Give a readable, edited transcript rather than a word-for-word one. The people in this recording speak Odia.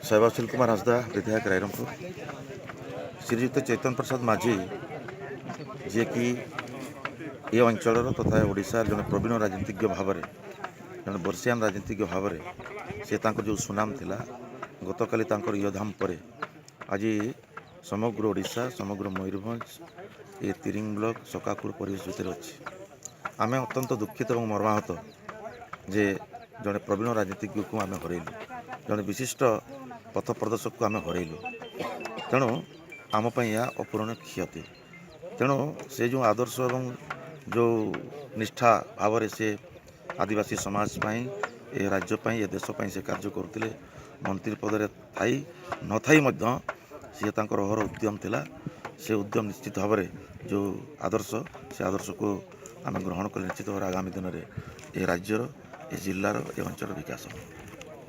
ଶୈବାସୁଲ କୁମାର ହାଁସଦା, ବିଧାୟକ, ରାଇରଙ୍ଗପୁର। ଶ୍ରୀଯୁକ୍ତ ଚୈତନ୍ୟ ପ୍ରସାଦ ମାଝୀ, ଯିଏକି ଏ ଅଞ୍ଚଳର ତଥା ଓଡ଼ିଶାର ଜଣେ ପ୍ରବୀଣ ରାଜନୀତିଜ୍ଞ ଭାବରେ, ଜଣେ ବର୍ଷିଆନ ରାଜନୀତିଜ୍ଞ ଭାବରେ ସେ ତାଙ୍କର ଯେଉଁ ସୁନାମ ଥିଲା, ଗତକାଲି ତାଙ୍କର ଇହଧାମ ପରେ ଆଜି ସମଗ୍ର ଓଡ଼ିଶା, ସମଗ୍ର ମୟୂରଭଞ୍ଜ, ଏ ତିରିଂ ବ୍ଲକ ଶୋକାକୁଳ ପରିବେଶ ଭିତରେ ଅଛି। ଆମେ ଅତ୍ୟନ୍ତ ଦୁଃଖିତ ଏବଂ ମର୍ମାହତ ଯେ ଜଣେ ପ୍ରବୀଣ ରାଜନୀତିଜ୍ଞକୁ ଆମେ ହରେଇଲୁ, ଜଣେ ବିଶିଷ୍ଟ ପଥ ପ୍ରଦର୍ଶକକୁ ଆମେ ହରେଇଲୁ। ତେଣୁ ଆମ ପାଇଁ ଏହା ଅପୂରଣୀୟ କ୍ଷତି। ତେଣୁ ସେ ଯେଉଁ ଆଦର୍ଶ ଏବଂ ଯେଉଁ ନିଷ୍ଠା ଭାବରେ ସେ ଆଦିବାସୀ ସମାଜ ପାଇଁ, ଏ ରାଜ୍ୟ ପାଇଁ, ଏ ଦେଶ ପାଇଁ ସେ କାର୍ଯ୍ୟ କରୁଥିଲେ, ମନ୍ତ୍ରୀ ପଦରେ ଥାଇ ନଥାଇ ମଧ୍ୟ ସିଏ ତାଙ୍କର ଅହରହ ଉଦ୍ୟମ ଥିଲା। ସେ ଉଦ୍ୟମ ନିଶ୍ଚିତ ଭାବରେ ଯେଉଁ ଆଦର୍ଶ, ସେ ଆଦର୍ଶକୁ ଆମେ ଗ୍ରହଣ କଲେ ନିଶ୍ଚିତ ଭାବରେ ଆଗାମୀ ଦିନରେ ଏ ରାଜ୍ୟର, ଏ ଜିଲ୍ଲାର, ଏ ଅଞ୍ଚଳର ବିକାଶ ହେବ।